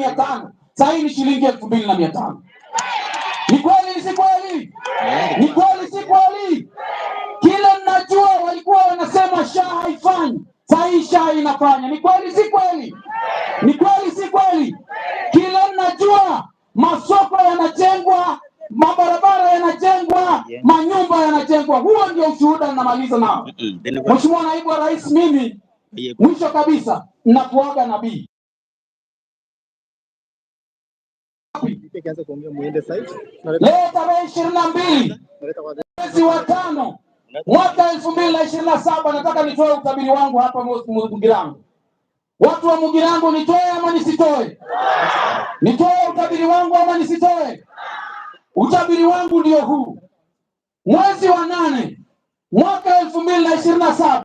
500, sasa hii ni shilingi 2500. Ni kweli si kweli? Ni kweli si kweli? Kile mnajua walikuwa wanasema SHA haifanyi, sasa hii SHA inafanya. Ni kweli si kweli? Ni kweli si kweli? Kile mnajua masoko yanajengwa, mabarabara yanajengwa, manyumba yanajengwa. Huo ndio ushuhuda ninamaliza nao. Mheshimiwa Naibu wa Rais, mimi mwisho kabisa nakuaga nabii. Leo tarehe 22 mwezi wa 5 mwaka 2027, nataka nitoe utabiri wangu hapa Mugirango. Watu wa Mugirango, nitoe ama nisitoe? Nitoe utabiri wangu ama nisitoe? Utabiri wangu ndio huu: mwezi wa 8 mwaka 2027